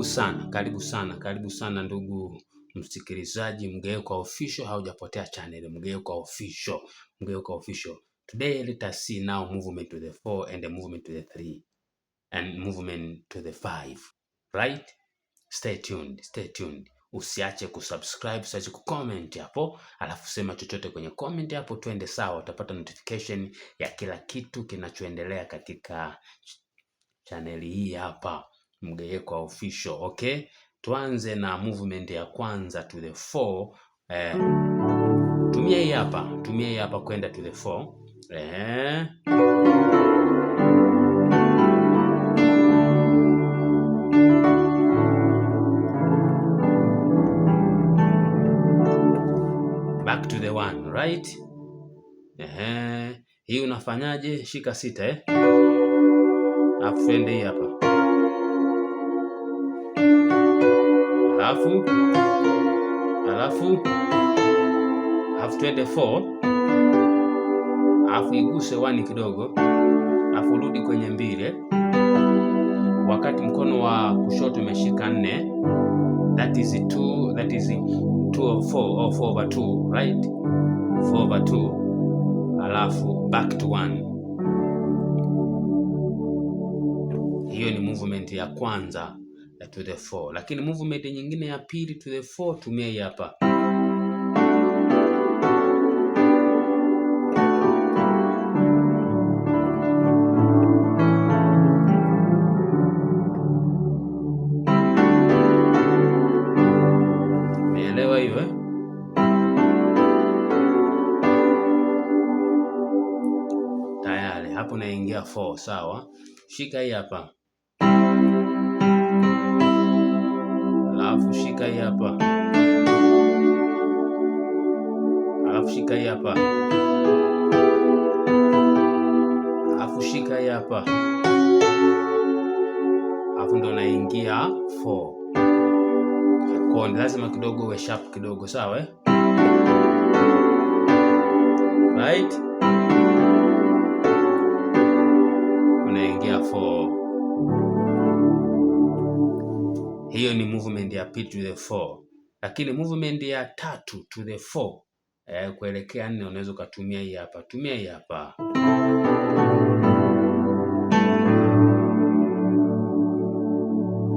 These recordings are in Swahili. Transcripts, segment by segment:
sana, karibu sana, karibu sana ndugu msikilizaji. Mgeuka Official, haujapotea channel. Mgeuka Official, Mgeuka Official. Today let us see now movement to the 4 and the movement to the 3 and movement to the 5. Right? Stay tuned, stay tuned. Usiache kusubscribe, usiache kucomment hapo, alafu sema chochote kwenye comment hapo, twende sawa. Utapata notification ya kila kitu kinachoendelea katika chaneli hii hapa Mgeyekwa Official. Okay, tuanze na movement ya kwanza to the 4. Tumia hii hapa, tumia hii hapa kwenda to the 4. Back to the 1, right? Hii unafanyaje? Shika sita eh? Alafu twende hii hapa. Alafu alafu alafu twende 4, alafu iguse 1 kidogo, alafu rudi kwenye mbili, wakati mkono wa kushoto umeshika 4, that is 2, that is 2 over 4 or 4 over 2, right? 4 over 2, alafu back to 1. Hiyo ni movement ya kwanza ya to the 4, lakini movement nyingine ya pili to the 4 tumia hii hapa. Umeelewa hiyo eh? Tayari hapo naingia 4, sawa. Shika hii hapa, alafu shika hii hapa, alafu shika hii hapa, alafu shika hii hapa, alafu ndo naingia 4. Kwa ni lazima kidogo uwe sharp kidogo, sawa eh? Right? Unaingia 4. Hiyo ni movement ya P to the 4. Lakini movement ya tatu to the 4 kuelekea 4 unaweza ukatumia hii hapa. Tumia hii hapa.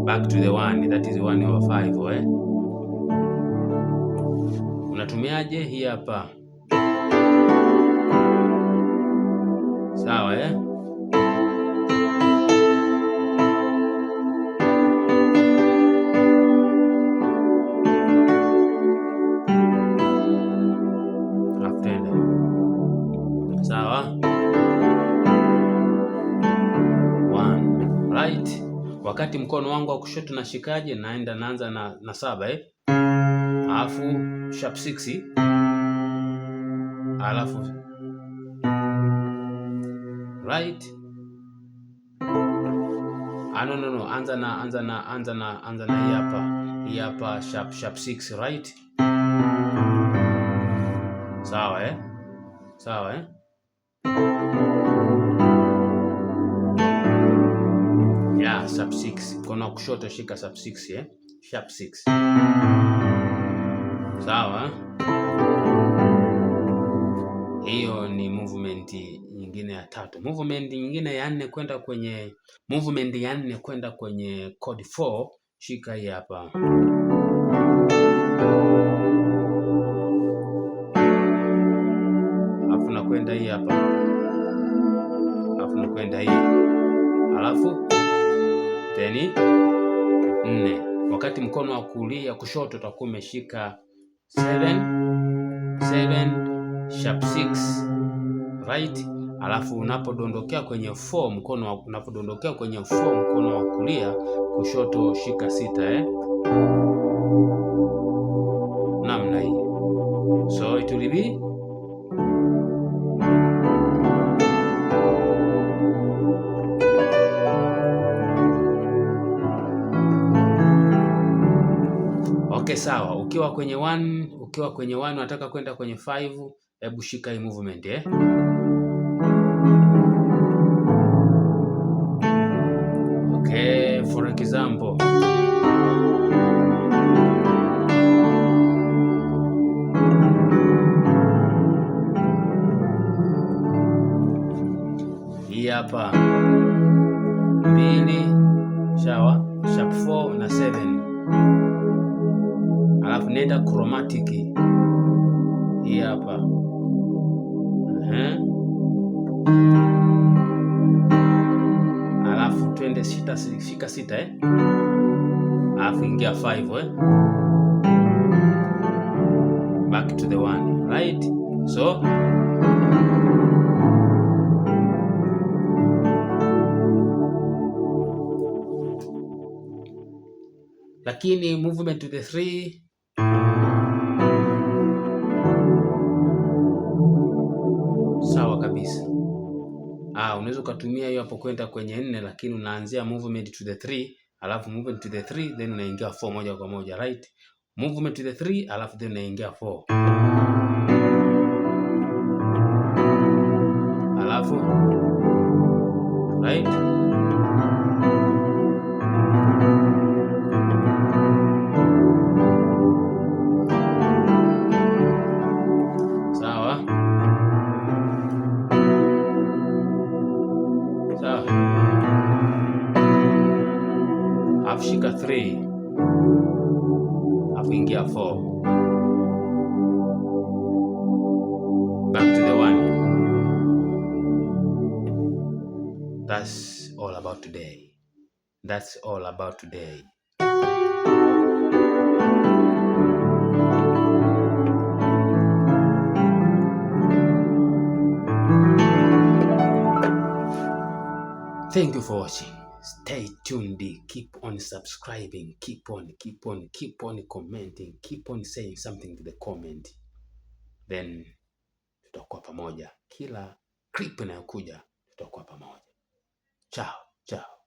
Back to the 1, that is 1 over 5 eh. Unatumiaje hii hapa? Sawa eh? Alafu twende. Sawa? 1. Right? Wakati mkono wangu wa kushoto nashikaje? Naenda naanza na 7 eh? Alafu sharp 6, alafu right? Ah, no no no, anza na anza na anza na anza na hii hapa. Hii hapa sharp 6, right? Sawa eh? Sawa eh? Yeah, sharp 6. Mkono wa kushoto shika sharp 6 eh? Sharp 6. Sawa? Hiyo ni movement nyingine ya tatu. Movement nyingine ya nne kwenda kwenye movement ya nne kwenda kwenye chord 4, shika hii hapa. Alafu nakwenda hii hapa. Alafu nakwenda hii. Alafu then 4. Wakati mkono wa kulia kushoto utakuwa umeshika 7 7 sharp 6, right? Alafu unapodondokea kwenye 4 mkono unapodondokea kwenye 4 mkono wa kulia kushoto shika 6 eh? Namna hii. So it will be okay, sawa. Ukiwa kwenye 1, ukiwa kwenye 1 unataka kwenda kwenye 5, hebu shika hii movement eh. Okay, for example. hapa 2, sawa, sharp 4 na 7, alafu nenda chromatic hii hapa alafu twende sita, shika 6 alafu ingia 5 back to the 1, right? So lakini movement to the 3 sawa kabisa. Unaweza ukatumia hiyo hapo kwenda kwenye 4, lakini unaanzia movement to the 3, alafu movement to the 3 then unaingia 4 moja kwa moja, right? Movement to the 3 alafu then unaingia 4, alafu right. Sawa sawa, alafu shika 3, alafu ingia 4, back to the 1. That's all about today. That's all about today. Thank you for watching. Stay tuned. Keep on subscribing. Keep on, keep on, keep on commenting. Keep on saying something to the comment. Then tutakuwa pamoja. Kila clip inayokuja tutakuwa pamoja. Ciao, ciao.